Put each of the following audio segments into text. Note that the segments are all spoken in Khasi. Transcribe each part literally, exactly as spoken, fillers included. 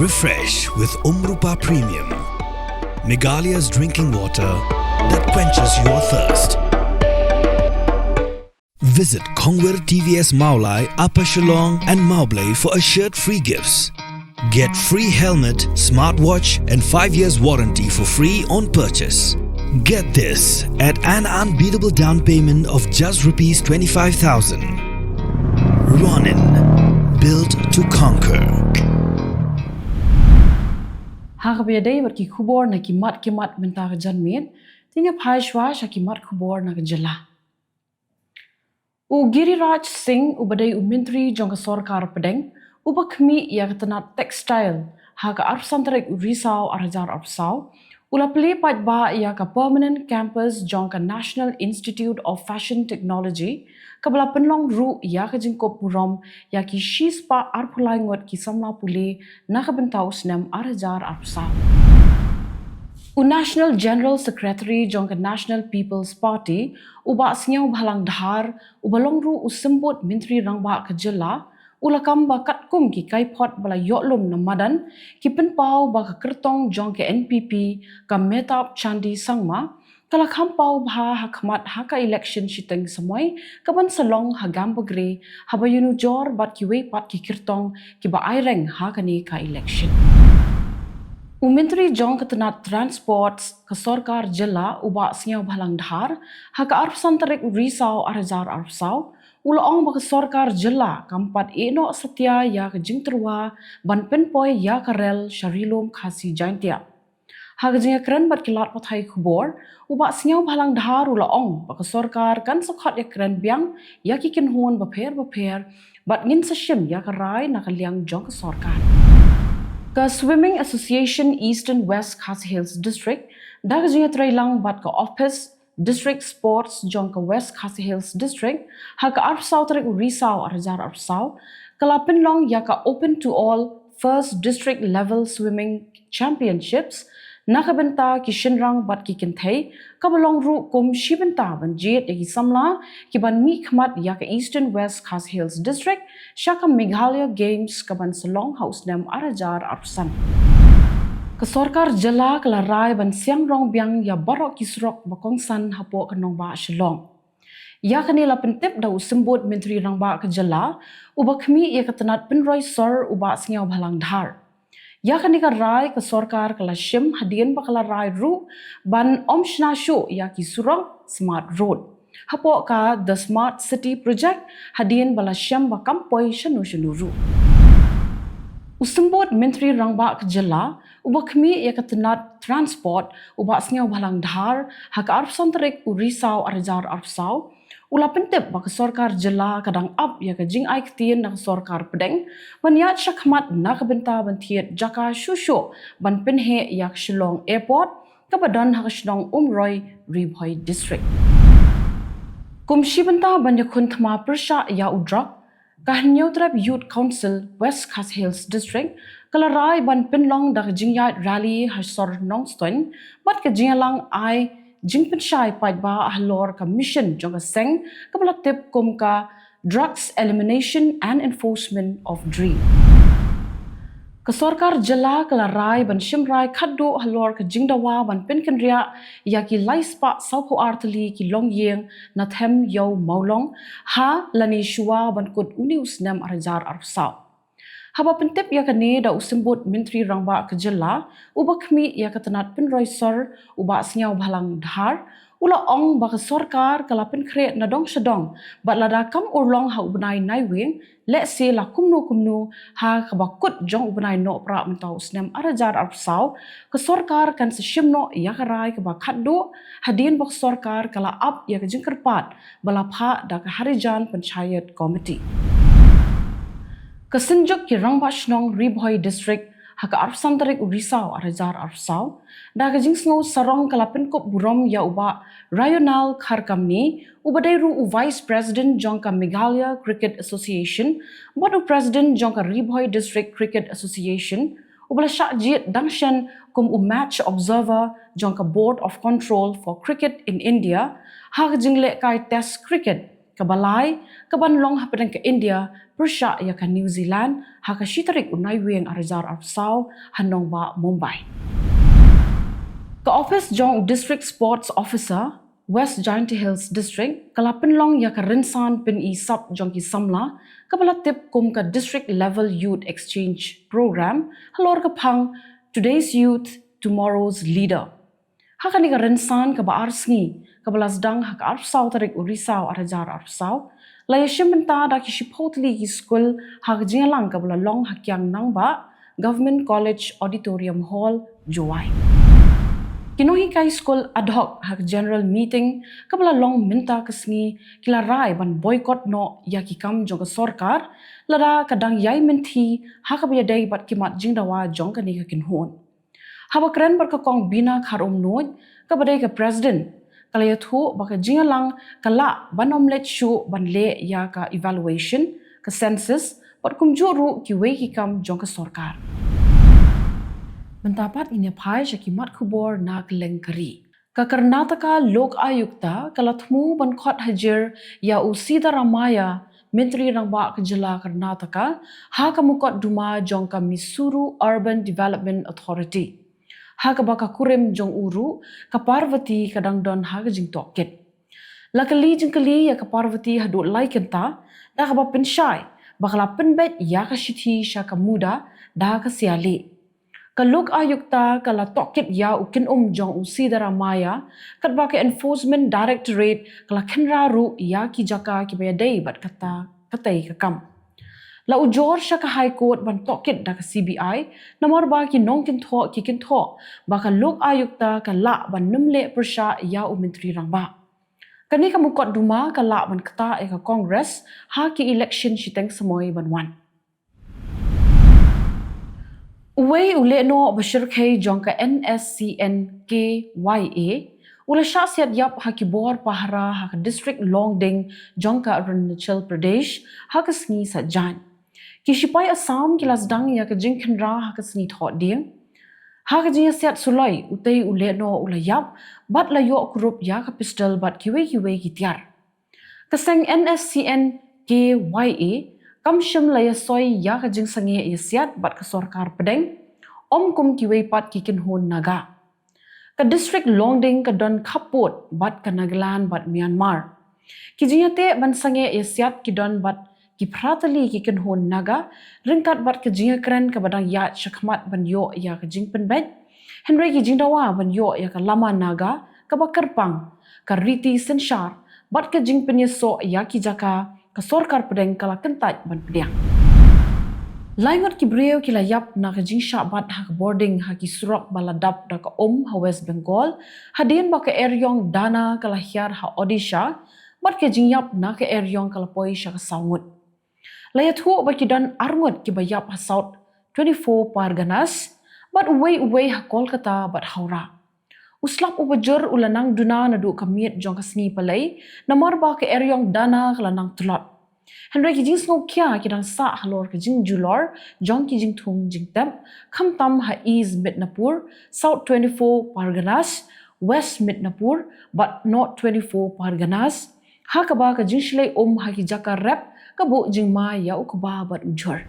Refresh with Umrupa Premium, Meghalaya's drinking water that quenches your thirst. Visit Kongwir T V S Mawlai, Upper Shillong and Mawblei for assured free gifts. Get free helmet, smartwatch and five years warranty for free on purchase. Get this at an unbeatable down payment of just rupees twenty-five thousand. Ronin, built to conquer. Ha kaba ïadei bad ki khubor na ki mat ki mat mynta ka janmiet, te ngin phai shuwa sha ki mat khubor na ka jylla. U Giriraj Singh, uba dei u Myntri jong ka Sorkar Pdeng, uba khmih ïa ka tnat textile ha ka arphew san tarik u Risaw arhajar arphew saw, u la plie paidbah ïa ka permanent campus jong ka National Institute of Fashion Technology, kaba la pynlong ruh ïa ka jingkup burom ïa ki shispah arphew lai ngut ki samla pule na ka bynta u snem arhajar arphew saw. U National General Secretary jong ka National People's Party, u Bah Sniawbhalang Dhar, uba long ruh u symbud Myntri Rangbah ka jylla, u la kam ba katkum ki kaiphod ba la ïoh lum na madan, ki pynpaw ba ka kyrtong jong ka N P P, ka Mehtab Chandi Sangma, ka la kham paw bha ha khmat ha ka election shiteng samoi, kaban sa long ha Gambegre, haba ïanujor bad kiwei pat ki kyrtong kiba aireng ha kane ka election. U Myntri jong ka tnat Transport ka Sorkar Jylla, u Bah Sniawbhalang Dhar, ha ka arphew san tarik u Risaw arhajar arphew saw, u la ong ba ka Sorkar Jylla kam pat ïehnoh satia ïa ka jingtyrwa ban pynpoi ïa ka rel sha Ri Lum Khasi Jaiñtia. Ha ka jingïakren bad ki lad pathai khubor, u Bah Sniawbhalang Dhar u la ong ba ka Sorkar kan sa khot ïakren biang ïa ki kynhun bapher bapher, bad ngin sa shim ïa ka rai na ka liang jong ka Sorkar. Ka Swimming Association Eastern West Khasi Hills District, da ka jingïatreilang bad ka Office District Sports jong ka West Khasi Hills District, ha ka arphew saw tarik u Risaw arhajar arphew saw, ka la pynlong ïa ka Open to All First District Level Swimming Championships na ka bynta ki shynrang bad ki kynthei, kaba long ruh kum shi bynta ban jied ïa ki samla kiban mihkhmat ïa ka Eastern West Khasi Hills District sha ka Meghalaya Games kaban sa long ha u snem arhajar arphew san. Ka Sorkar Jylla ka la rai ban siang rong biang ïa baroh ki surok ba kongsan hapoh ka nongbah Shillong. Ïa kane la pyntip da u symbud Myntri Rangbah ka Jylla, uba khmih ïa ka tnat pynroi sor u Bah Sniawbhalang Dhar. Ïa kane ka rai ka Sorkar ka la shim hadien ba ka la rai ruh ban ym shna shuh ïa ki surok Smart Road hapoh ka The Smart City Project, hadien ba la shem ba kam poi shano shano ruh. U symbud Myntri Rangbah ka Jylla, uba khmih ïa ka tnat Transport, u Bah Sniawbhalang Dhar, ha ka arphew san tarik u Risaw arhajar arphew saw, u la pyntip ba ka Sorkar Jylla ka dang ap ïa ka jingai ktien na ka Sorkar Pdeng ban ïaid shakhmat na ka bynta ban thied jaka shuh shuh ban pynheh ïa ka Shillong Airport, kaba don ha ka shnong Umroi, Ri Bhoi District. Kum shi bynta ban ïakhun thma pyrshah ïa u drok, ka Hynñiewtrep Youth Council West Khasi Hills District ka la rai ban pynlong da ka jingïaid rally ha sor Nongstoiñ, bad ka jingïalang ai jingpynshai paidbah halor ka mission jong ka seng kaba la tip kum ka Drugs Elimination and Enforcement of DREAM. Ka Sorkar Jylla ka la rai ban shim rai khatduh halor ka jingdawa ban pynkynriah ïa ki lai spah sawphew ar tylli ki longïing na Them Ïew Mawlong, ha lane shuwa ban kut une u snem arhajar arphew saw. Haba pyntip ïa kane da u symbud Myntri Rangbah ka Jylla, uba khmih ïa ka tnat pynroi sor u Bah Sniawbhalang Dhar, u la ong ba ka Sorkar ka la pynkhreh na dong sha dong, bad lada kam urlong ha u bnai Naiwieng, lehse la kumno kumno ha kaba kut jong u bnai Nohprah mynta u snem arhajar arphew saw, ka Sorkar kan sa shim noh ïa ka rai kaba khatduh, hadien ba ka Sorkar ka la ap ïa ka jingkyrpad ba la phah da ka Harijan Panchayat Committee. Ka Synjuk ki Rangbah Shnong Ri Bhoi District, ha ka arphew san tarik u Risaw arhajar arphew saw, da ka jingsngew sarong ka la pynkup burom ïa u Bah Rayonal Kharkamni, uba dei ruh u Vice President jong ka Meghalaya Cricket Association, bad u President jong ka Ri Bhoi District Cricket Association, uba la shah jied dang shen kum u Match Observer jong ka Board of Control for Cricket in India, ha ka jinglehkai Test Cricket Kaba lai, ka ban long hapdeng ka India pyrshah ïa ka New Zealand ha ka shi tarik u Naiwieng ar hajar arphew saw ha nongbah Mumbai. Ka ophis jong District Sports Officer, West Jaintia Hills District, ka la pynlong ïa ka rynsan pyni sap jong ki samla, kaba la tip kum ka District Level Youth Exchange Program halor ka phang Today's Youth, Tomorrow's Leader. Ha kane ka rynsan kaba ar sngi, kaba la sdang ha ka arphew saw tarik u Risaw ar hajar arphew saw, la ïashim bynta da ki shiphew tylli ki skul ha ka jingïalang kaba la long ha Kiang Nangbah Government College Auditorium Hall, Jowai. Ki nonghikai skul ad hoc ha ka general meeting kaba la long mynta ka sngi, ki la rai ban boycott noh ïa ki kam jong ka sorkar, lada ka dang ïai mynthi ha kaba ïadei bad ki mat jingdawa jong kane ka kynhun. Haba kren bad ka Kong Bina Kharumnuid, kaba dei ka President, ka la ïathuh ba ka jingïalang ka lah ban ym leit shuh ban leh ïa ka evaluation, ka census, bad kumjuh ruh kiwei ki kam jong ka sorkar. Mynta pat ngin ïa phai sha ki mat khubor na kylleng ka ri. Ka Karnataka Lok Ayukta ka la thmu ban khot hajir ïa u Siddaramaiah, Myntri Rangbah ka jylla Karnataka, ha ka mukotduma jong ka Mysuru Urban Development Authority, ha kaba ka kurim jong u ruh, ka Parvati, ka dang don ha ka jingtohkit. La kylli jingkylli ïa ka Parvati haduh lai kynta, da kaba pynshai ba ka la pynbeit ïa ka shithi sha ka MUDA da ka sialih. Ka Lok Ayukta ka la tohkit ïa u kynum jong u Siddaramaiah, katba ka Enforcement Directorate ka la khynra ruh ïa ki jaka kiba ïadei bad kata, katei ka kam. La ujor sha ka High Court ban tohkit da ka C B I, namar ba ki nongkynthoh ki kynthoh ba ka Lok Ayukta ka lah ban ym leh pyrshah ïa u Myntri Rangbah. Kane ka mukotduma ka lah ban ktah ïa ka Congress ha ki election shiteng samoi ban wan. Uwei u lehnoh ba shyrkhei jong ka N S C N K Y A u la shah siat ïap ha ki bor pahara ha ka district Longding jong ka Arunachal Pradesh ha ka sngi Saitjaiñ. Ki shipai Assam ki la sdang ïa ka jingkhynra ha ka sngi Thohdieng. Ha ka jingïasiat suloi, utei u lehnoh u la ïap bad la ïoh kurup ïa ka pistol bad kiwei kiwei ki tiar. Ka seng N S C N K Y A kam shym la ïasoi ïa ka jingsangeh ïasiat bad ka sorkar pdeng, ym kum kiwei pat ki kynhun Naga. Ka district Longding ka don khappud bad ka Nagaland bad Myanmar. Ki jingïateh ban sangeh ïasiat ki don bad ki phra tylli ki kynhun Naga, ryngkat bad ka jingïakren kaba dang ïaid shakhmat ban ïoh ïa ka jingpynbeit. Hynrei ki jingdawa ban ïoh ïa ka lama Naga kaba kyrpang, ka riti synshar, bad ka jingpynïasoh ïa ki jaka, ka sorkar pdeng ka la kyntait ban pdiang. Lai ngut ki briew ki la ïap na ka jingshah bat ha ka bording ha ki surok ba la dap da ka um ha West Bengal, hadien ba ka eriong Dana ka la hiar ha Odisha, bad ka jingïap na ka eriong ka la poi sha ka saw ngut. La ïathuh ba ki don ar ngut kiba ïap ha South twenty-four Parganas, bad uwei uwei ha Kolkata bad Howrah. U slap uba jur u la nang duna naduh ka miet jong ka sngi Palei, namar ba ka eriong Dana ka la nang tlot. Hynrei ki jingsngewkhia ki dang sah halor ka jingjulor jong ki jingthung jingtep, khamtam ha East Midnapur, South twenty-four Parganas, West Midnapur, bad North twenty-four Parganas, ha kaba ka jingshlei um ha ki jaka rep ka buh jingma ïa u kba bad u jhur.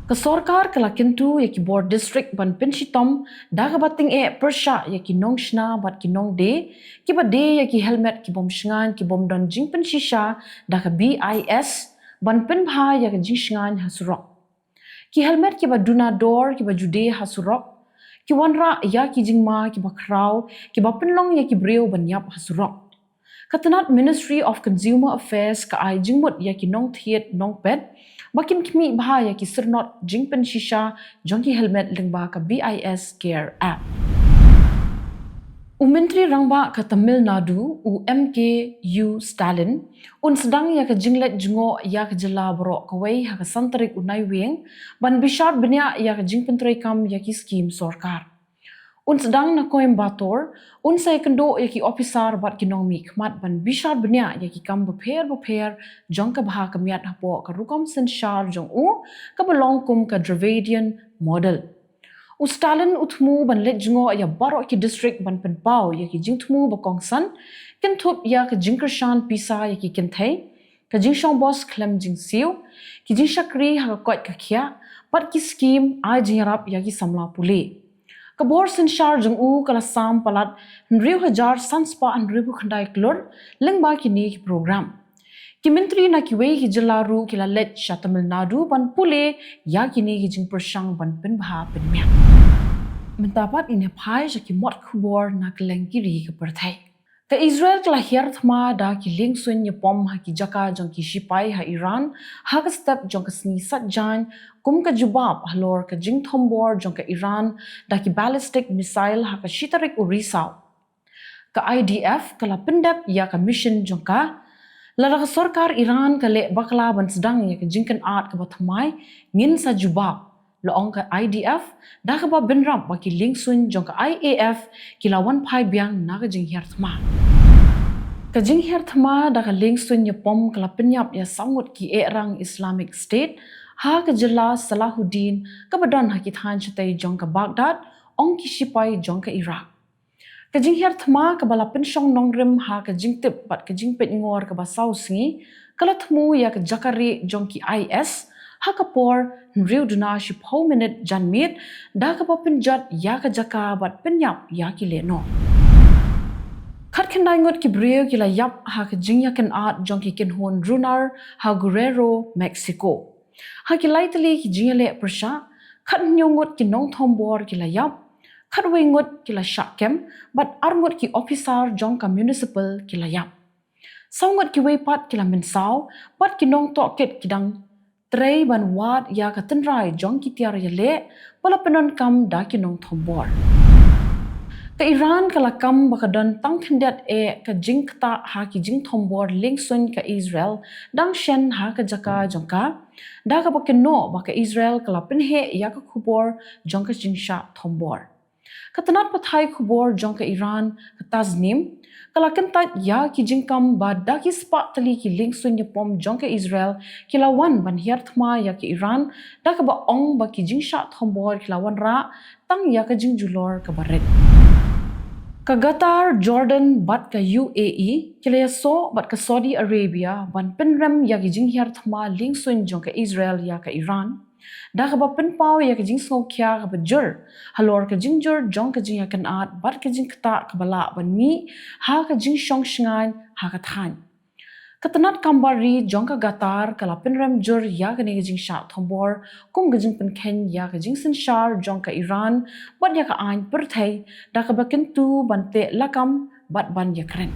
Ka sorkar ka la kyntu ïa ki bor district ban pynshitom da kaba tyngeh pyrshah ïa ki nongshna bad ki nongdie kiba die ïa ki helmet ki bym shngaiñ ki bym don jingpynshisha da ka B I S ban pynbha ïa ka jingshngaiñ ha surok. Ki helmet kiba duna dor kiba ju die ha surok ki wanrah ïa ki jingma kiba khraw kiba pynlong ïa ki briew ban ïap ha surok. Ka tnat Ministry of Consumer Affairs ka ai jingmut ïa ki nongthied nongpet ba kin khmih bha ïa ki syrnod jingpynshisha jong ki helmet lyngba ka B I S Care app. U Myntri Rangbah ka Tamil Nadu, u M K U Stalin, un sdang ïa ka jingleit jngoh ïa ka jylla baroh kawei ha ka san tarik u Naiwieng ban bishar bniah ïa ka jingpyntreikam ïa ki skim sorkar. Un sdang na Coimbatore, un sa ïakynduh ïa ki ophisar bad ki nongmihkhmat ban bishar bniah ïa ki kam bapher bapher jong ka bha ka miat hapoh ka rukom synshar jong u kaba long kum ka Dravidian Model. U Stalin u thmu ban leit jngoh ïa baroh ki district ban pynpaw ïa ki jingthmu ba kongsan, kynthup ïa ka jingkyrshan pisa ïa ki kynthei, ka jingshong bos khlem jingsiew, ki jingshakri ha ka koit ka khiah, bad ki skim ai jingïarap ïa ki samla pule. Ka bor synshar jong u ka la sam palat hynriew hajar san spah hynriewphew khyndai klur lyngba kine ki program. Ki myntri na kiwei ki jylla ruh ki la leit sha Tamil Nadu ban pule ïa kine ki jingpyrshang ban pynbha pynmiat. Mynta pat ngin ïa phai sha ki mot khubor na kylleng ki ri ka pyrthei. Ka Israel ka la hiar thma da ki liengsuiñ ïapom ha ki jaka jong ki shipai ha Iran ha ka step jong ka sngi Saitjaiñ, kum ka jubab halor ka jingthombor jong ka Iran da ki ballistic missile ha ka shi tarik u Risaw. Ka I D F ka la pyndep ïa ka mission jong ka. Lada ka sorkar Iran ka leh bakla ban sdang ïa ka jingkynad kaba thymmai, ngin sa jubab, la ong ka I D F, da kaba bynrap ba ki liengsuiñ jong ka I A F ki la wan phai biang na ka jinghiar thma. Ka jinghiar thma da ka liengsuiñ ïapom ka la pynïap ïa saw ngut ki ehrang Islamic State ha ka jylla Salahuddin kaba don ha ki thaiñ shatei jong ka Baghdad, ong ki shipai jong ka Iraq. Ka jinghiar thma kaba la pynshong nongrim ha ka jingtip bad ka jingpeitngor kaba saw sngi, ka la thmu ïa ka jaka rieh jong ki I S ha ka por hynriew duna shiphew minit janmiet, da kaba pynjot ïa ka jaka bad pynïap ïa ki lehnoh. Khatkhyndai ngut ki briew ki la ïap ha ka jingïakynad jong ki kynhun runar ha Guerrero, Mexico. Ha ki lai tylli ki jingïaleh pyrshah, khathynñiew ngut ki nongthombor ki la ïap, khatwei ngut ki la shah kem, bad ar ngut ki ophisar jong ka municipal ki la ïap. Saw ngut kiwei pat ki la mynsaw, bad ki nongtohkit ki dang trei ban wad ïa ka tynrai jong ki tiar ïaleh ba la pyndonkam da ki nongthombor. Ka Iran ka la kam ba ka don tang khyndiat eh ka jingktah ha ki jingthombor liengsuiñ ka Israel dang shen ha ka jaka jong ka, da kaba kynnoh ba ka Israel ka la pynheh ïa ka khubor jong ka jingshah thombor. Ka tnat pathai khubor jong ka Iran, ka Tasnim, ka la kyntait ïa ki jingkam ba da ki spah tylli ki liengsuiñ ïapom jong ka Israel ki la wan ban hiar thma ïa ka Iran, da kaba ong ba ki jingshah thombor ki la wanrah tang ïa ka jingjulor kaba rit. Ka Qatar, Jordan bad ka U A E ki la ïasoh bad ka Saudi Arabia ban pynrem ïa ki jinghiar thma liengsuiñ jong ka Israel ïa ka Iran, da kaba pynpaw ïa ka jingsngewkhia kaba jur halor ka jingjur jong ka jingïakynad bad ka jingktah kaba lah ban mih ha ka jingshong shngaiñ ha ka thaiñ. Ka tnat kam bar ri jong ka Qatar ka la pynrem jur ïa kane ka jingshah thombor kum ka jingpynkheiñ ïa ka jingsynshar jong ka Iran bad ïa ka aiñ pyrthei, da kaba kyntu ban teh lakam bad ban ïakren.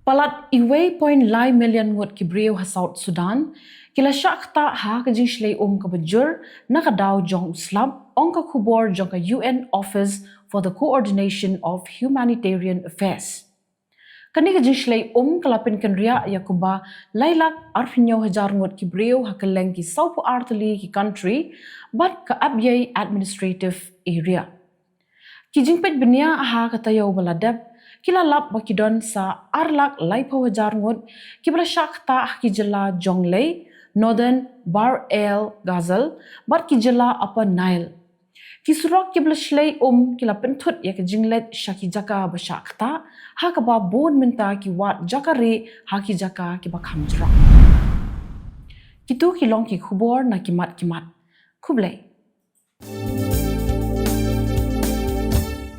Palat uwei point lai million ngut ki briew ha South Sudan ki la shah ktah ha ka jingshlei um kaba jur na ka daw jong u slap, ong ka khubor jong ka U N Office for the Coordination of Humanitarian Affairs. Kane ka jingshlei um ka la pynkynriah ïa kumba lai lak arphew hynñiew hajar ngut ki briew ha kylleng ki sawphew ar tylli ki country bad ka Abyei Administrative Area. Ki jingpeit bniah ha ka taïew ba la dep ki la lap ba ki don sa ar lak laiphew hajar ngut kiba la shah ktah ha ki jylla Jonglei, Northern Bahr el Ghazal bad ki jylla Upper Nile. Ki surok kiba la shlei um ki la pynthut ïa ka jingleit sha ki jaka ba shah ktah, ha kaba bun mynta ki wad jaka rieh ha ki jaka kiba kham jrong. Kito ki long ki khubor na ki mat ki mat. Khublei.